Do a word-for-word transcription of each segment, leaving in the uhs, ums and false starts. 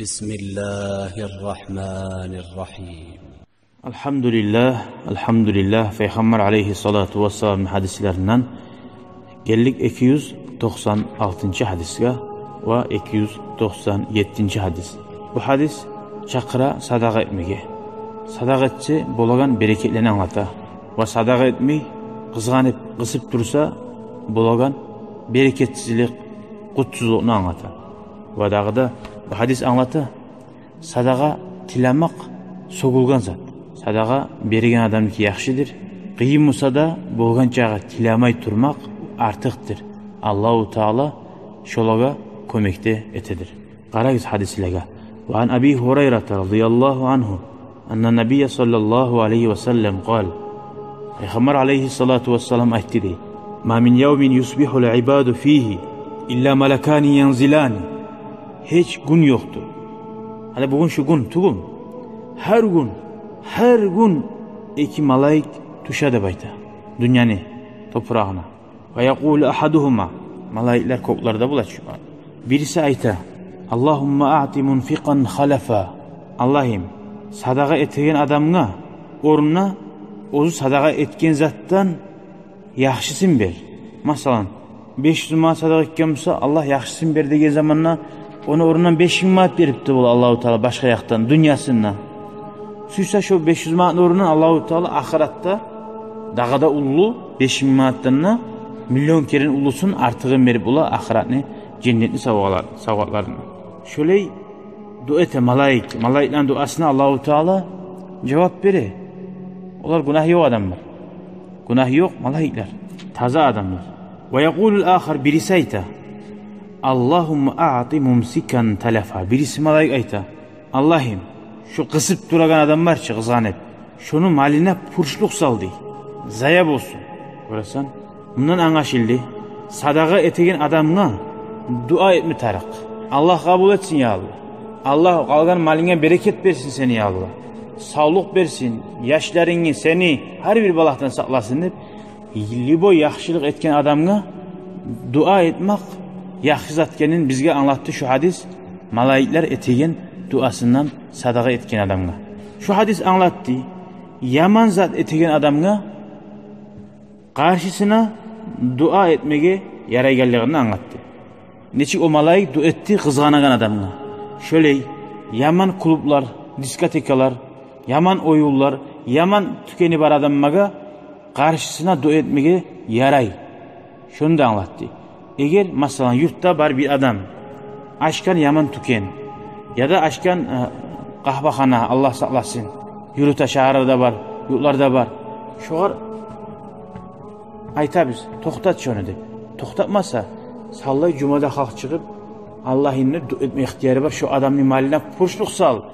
بسم الله الرحمن الرحيم. Алгьамдулиллагь, алгьамдулиллагь, Пайхаммар алайгьиссалату вассаламны гьадислеринден гелдик эки юз токъсан алтынчы гьадисге ва эки юз токъсан еттинчи гьадис. Бу гьадис чакъыра садагъа этмеге. Садагъа этсе болагъан берекетлени англата. Ва садагъа этмей, къызгъанып, къысып турса, болагъан берекетсизлик, къутсузлукъну англата. Ва дагъы да бу гьадис англата, садагъа тилемек сёгюлген зат. Садагъа береген адамныки яхшыдыр. Къыйын буса да, болгъан чакъы тилемей турмакъ артыкъдыр. Аллагьу Таала шолагъа кёмекде этедир. Къарагъыз гьадислеге. وعن أبي هريرة رضي الله عنه أن النبي صلى الله عليه وسلم قال. Пайхаммар алайгьиссалату вассалам айтды дей: ما من يوم يصبح العباد فيه إلا ملكان ينزلان. Гьеч гюн ёкъдур. Гьали бугюн шу гюн тюгюлмю? Гьар гюн, гьар гюн эки малайик тюше деп айта дюньяны топурагъына. ويقول أحدهما, малайиклер кёклерде бола чы. Бириси айта: اللهم أعط منفقا خلفا. Аллагьым, садагъа этеген адамгъа орнуна оьзю садагъа этген затдан яхшысын бер. Масала, беш юз манат садагъа этген буса, Аллагь, яхшысын бер деген заманда, ону орнундан беш минг манат берип де бола Аллагьу Таала башгъа якъдан, дюньясында. Сюйсе, шо беш юз манатны орнундан Аллагьу Таала ахыратда дагъы да уллу, беш минг манатдан да миллион керен уллусун, артыгъын берип бола ахыратны, женнетни савгъалар-, савгъатларын. Шолай дуа эте малайик. Малайиклени дуасына Аллагьу Таала жавап бере. Олар гюнагь ёкъ адамлар. Гюнагь ёкъ малайиклер. Таза адамлар. ويقول الآخر, бириси айта: اللهم أعط ممسكا تلفا. Бириси малайик айта: Аллагьым, шо къысып турагъан адам бар чы, къызгъанып, шону малына пуршлукъ сал, дей. Зая болсун. Гёресен, мундан англашылды, садагъа этеген адамгъа дуа этме тарыкъ. Аллагь къабул этсин, я Аллагь. Аллагь къалгъан малынга берекет берсин сени, я Аллагь. Савлукъ берсин, яшларынгны, сени гьар бир балагьдан сакъласын деп, любой яхшылыкъ этген адамгъа дуа этмек яхшы зат экенин бизге англатды шу гьадис, малайиклер этеген дуасындан садагъа этген адамгъа. Шу гьадис англатды, яман зат этеген адамгъа къаршысына дуа этмеге ярайгъанлыгъын англатды. Нечик о малайик дуа этди къызгъанагъан адамгъа, шолай яман клублар, дискотекалар, яман оюнлар, яман тюкени бар адамгъа къаршысына дуа этмеге ярай. Шону да англатды. Эгер, масала, юртда бар бир адам ачгъан яман тюкен, яда ачгъан, э, къагьбахана, Аллагь сакъласын, юрюте, шагьарларда бар, юртларда бар, шогъар айтабыз: «Токътат шону», — деп. Токътатмаса, савлай жумада халкъ чыгъып, Аллагьым деп дуа этме ихтияры бар: «Шо адамны малына пуршлукъ сал,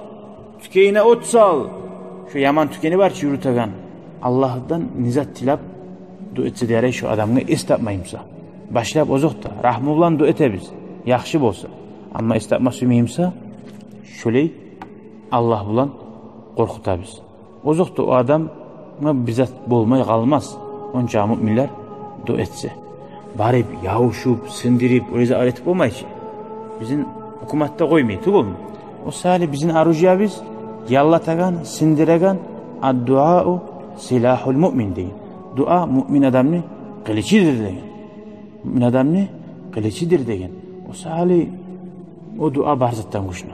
тюкенине от сал, шо яман тюкени бар чы юрютеген». Аллагьдан не зат тилеп дуа этсе де ярай, шо адамгъа эс тапмаймыса. Башлап озокъда рагьму булан дуа этебиз, яхшы болса. Амма эс тапма сюймеймиса, шолай Аллагь булан къоркъутабыз. Озокъда, о адамгъа бир зат болмай къалмас, онча муъминлер дуа этсе. Барып, ябушуп, сындырып, олай зат этип болмай чы. Бизин гьукумат да къоймай, тюгюлмю? О саялы бизин оружиябыз, яллатагъан, сындырагъан: «الدعاء سلاح المؤمن», — деген. Дуа муъмин адамны къылычыдыр деген. Муъмин адамны къылычыдыр деген. О саялы о дуа бар затдан гючлю.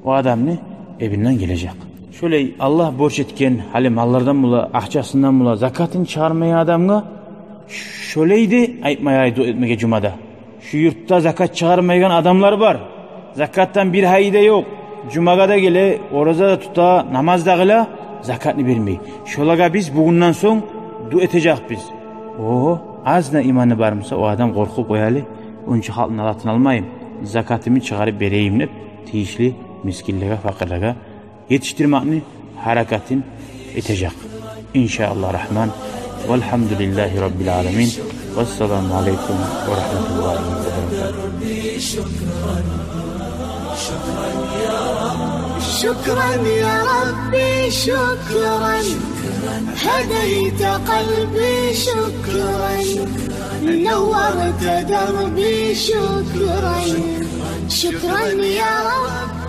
О адамны эбинден гележек. Шолай Аллагь борч этген, гьали маллардан бола, акъчасындан бола, закатын чыгъармайгъан адамгъа шолай да айтмай ярай дуа этмеге жумада. Шу юртда закат чыгъармайгъан адамлар бар. Закатдан бир гьайы да ёкъ. Жумагъа да геле, ораза да тута, намаз да къыла, закатны бермей. Шолагъа биз бугюнден сонг дуа этежекбиз. О, азна иманы бармыса, о адам къоркъуп къоялы, онча халкъны алатын алмайым, закатымны чыгъарып берейим деп, тийишли мискинлеге, факъырлагъа етишдирмекни гьаракатын этежек. Иншааллагь рагьман. والحمد لله رب العالمين. والسلام عليكم ورحمة الله وبركاته. شكرا يا ربي، شكرا، هديت قلبي، شكرا، نورت دربي، شكرا، شكرا يا رب.